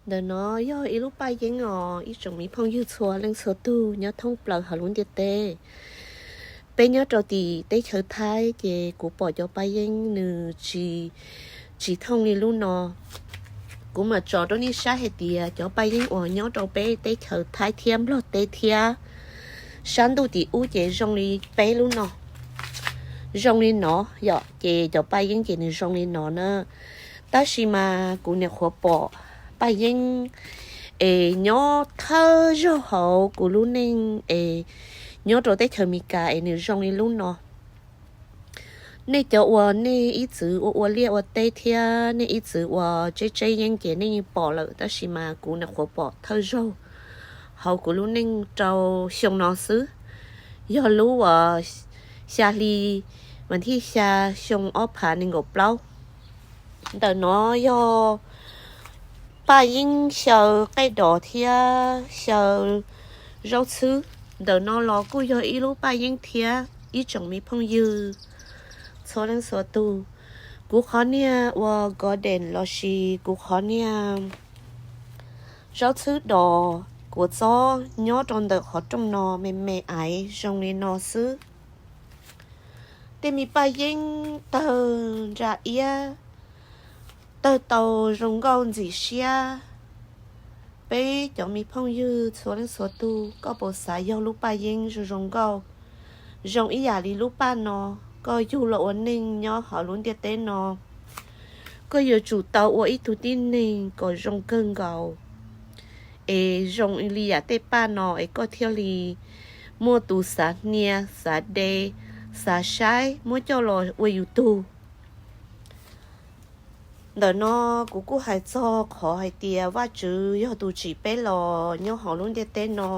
Ntawm no yog ib lub paj yeeb os ib tsoom me phooj ywg txhua leej txhua tug nyob thoob plaws hauv lub ntiaj teb. Peb nyob rau tim teb chaws Thaib ces kuv pom cov paj yeeb nws tsis, tsis thooj li lub no. Kuv mam tso rau nej saib hais tias cov paj yeeb uas nyob rau peb teb chaws Thaib thiab Nplog teb thiab sab ntuj tim ub ces zoo li peb lub no, zoo li no yom, ces cov paj yeeb ces nws zoo li no na. Tab sis mas kuv nyuam qhuav pom paj yeeb es nyob thawj zaug hauv kuv lub neej es nyob rau teb chaws Amelikas es nws zoo li lub no. Nej cov uas nej ib txwm ua ua liaj ua teb thiab nej ib txwm ua tseb tseb yeeb ces nej yeej pom lawm, tab sis mas kuv nyuam qhuav pom thawj zaug hauv kuv lub neej rau xyoo no xwb. Yog lub uas xya hli, vas thib xya, xyoo ob phav nees nkaum plaub. Ntawm no yog paj yeeb xyaw qaij dos thiab xyaw zaub txhwb. Ntawm no los kuj yog ib lub paj yeeb thiab ib tsoom me phooj ywg txhua leej txhua tug. Kuv qhov niag uas garden lossis kuv qhov niag zaub txhwb dos kuv txob nyob rau ntawm qhov rooj no me me aiv zoo li no xwb. Tej me paj yeeb tawg ntsa iab, tawg tau zoo nkauj ntxim siab. Peb cov me phooj ywg txhua leej txhua tug, koj puas xav yog lub paj yeeb zoo zoo nkauj, zoo ib yam li lub paj no? Koj yug los ua neeg nyob hauv lub ntiaj teb no, koj yuav tsum tau ua ib tug tib neeg kom zoo kawg nkaus, es zoo li yam tej paj no es koj thiaj li muaj tus xav hnia, xav de, xav saib, muab coj los ua yus tug. Ntawm no kuv kuj hais txog qhov hais tias Vajtswv yog tus tsim peb los nyob hauv lub ntiaj teb no.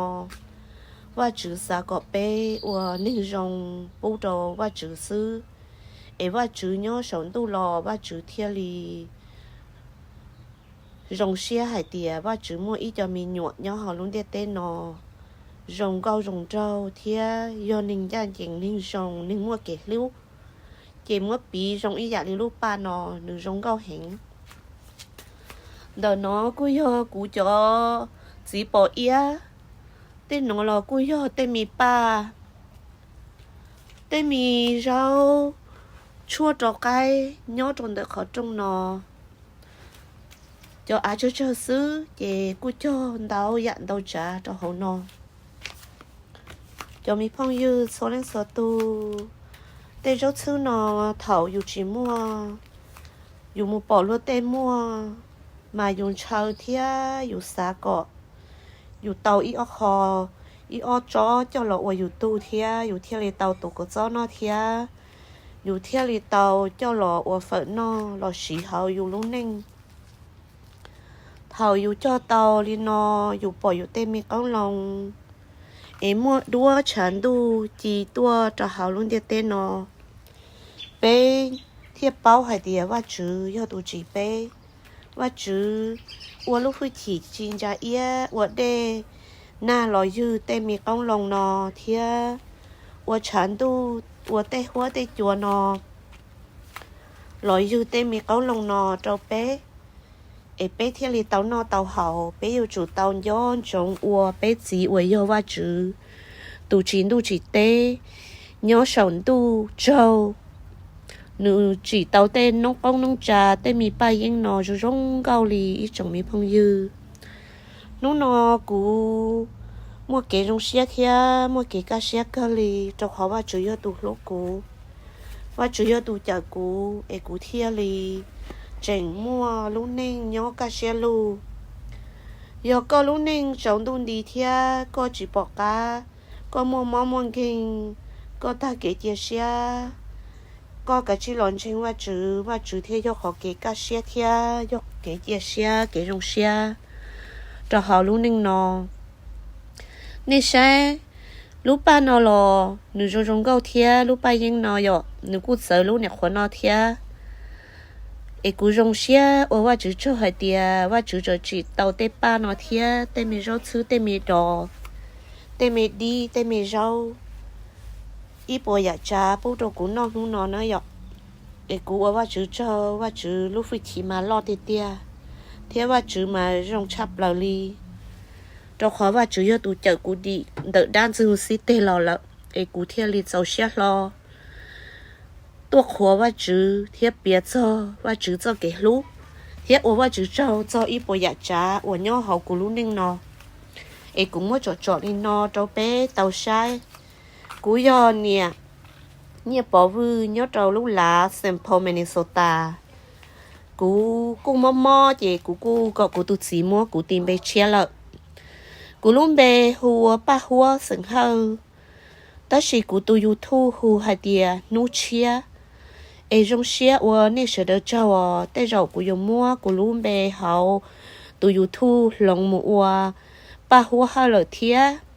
Vajtswv xav kom peb ua neeg zoo pub rau Vajtswv xwb, es Vajtswv nyob saum ntuj los Vajtswv thiaj li zoo siab hais tias Vajtswv muaj ib co me nyuam nyob hauv lub ntiaj teb no zoo nkauj zoo nraug thiab yog neeg ncaj ncees, neeg zoo, neeg muaj kev hlub, ces muab piv zoo ib yam li lub paj no, nws zoo nkauj heev. Ntawm no kuj yog kuv cov txiv pos iab, tej no los kuj yog tej me paj, tej me zaub tshuaj rau qaib nyob rau ntawm qhov rooj no. Cov av tsawg tsawg xwb ces kuj cog ntau yam ntau tsav rau hauv no. Cov me phooj ywg txhua leej txhua tus, tej zaub txhwb no thaum yus tsis muaj, yus mus pom luag tej muaj, mas yus ntshaw thiab yus xav kom yus tau ib ob qho, ib ob tsob coj los ua yus tug thiab yus thiaj li tau tus kua txob noj thiab yus thiaj li tau coj los ua fawm noj los siv hauv yus lub neej. Thaum yus cog tau li no, yus pom yus tej me qoob loo es muaj duab tshav ntuj ci tuaj rau hauv lub ntiaj teb no, peb thiaj paub hais tias Vajtswv yog tus tsim peb. Vajtswv ua lub hwj chim ci ntsa iab, ua dej nag los ywg tej me qoob loo no thiab ua tshav ntuj, ua tej huab tej cua no los ywg tej me qoob loo no rau peb, es peb thiaj li tau noj tau haus. Peb yuav tsum tau nco ntsoov ua peb Txiv uas yog Vajtswv tus tsim ntuj tsim teb nyob saum ntuj tsaug. Nws tsim tau tej noob qoob noob tsav, tej me paj yeeb no zoo zoo nkauj li ib tsoom me phooj ywg. Hnub no kuv muaj kev zoo siab thiab muaj kev kaj siab kawg li, rau qhov Vajtswv yog tus hlub kuv, Vajtswv yog tus cawm kuv es kuv thiaj li tseem muaj lub neej nyob kaj siab lug. Yog koj lub neej tsaus ntuj nti thiab koj tsis pom qab, koj muaj mob muaj nkeeg, koj tag kev cia siab, koj kav tsij los ntseeg Vajtswv, Vajtswv thiaj yog qhov kev kaj siab thiab yog kev cia siab, kev zoo siab rau hauv lub neej no. Nej saib, lub paj no los nws zoo zoo nkauj thiab, lub paj yeeb no yom, nws kuj txawv lub niam qhuav no thiab. Es kuv zoo siab ua Vajtswv tsaug hais tias Vajtswv tseem tsim tau tej paj no thiab tej me zaub txhwb, tej me dos, tej me dib, tej me zaub, ib puas yam tsav pub rau kuv noj hnub no na yom. Es kuv ua Vajtswv tsaug, Vajtswv lub hwj chim mas loj tiag tiag. thiab Vajtswv mas zoo tshaj plaws li, rau qhov Vajtswv yog tus cawm kuv dim ntawm dab ntxwg xib teg los lawm, es kuv thiaj li txaus siab hlo tuaj qhuas Vajtswv thiab piav txog Vajtswv txoj kev hlub, thiab ua Vajtswv tsaug txog ib puas yam tsav uas nyob hauv kuv lub neej no. Es kuv muab tsom tsom li no rau peb tau saib. Kuv yog niam Nyiaj Pov Vwj nyob rau lub lav Saint Paul, Minnesota. Kuv kuj mob mob ces kuv kuj kom kuv tus txiv muab kuv tis npe tshiab lawm. Kuv lub npe hu ua Paj Huab xeem Hawj, tab sis kuv tus YouTube hu hais tias Hnub Tshiab. Es zoo siab ua nej sawv daws tsaug os, tej zaum kuv yuav muab kuv lub npe hauv tus YouTube hloov mus ua Paj Huab Hawj lawm thiab.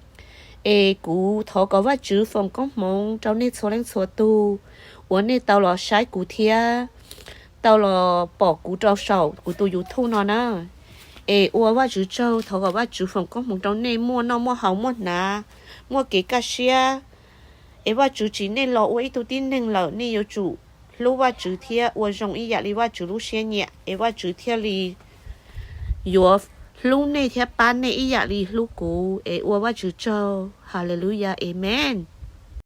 Es kuv thov kom Vajtswv foom koob hmoov rau nej txhua leej txhua tus uas nej tau los saib kuv thiab tau los pom kuv rau saum kuv tus YouTube no na. Es ua Vajtswv tsaug, thov kom Vajtswv foom koob hmoov rau nej muaj noj muaj haus muaj hnav, muaj kev kaj siab. Es Vajtswv tsim nej los ua ib tug tib neeg lawm, nej yuav tsum hlub Vajtswv thiab ua zoo ib yam li Vajtswv lub siab nyiam, es Vajtswv thiaj li yuav hlub nej thiab pab nej ib yam li hlub kuv. Es ua Vajtswv tsaug. Haleluyas, amees.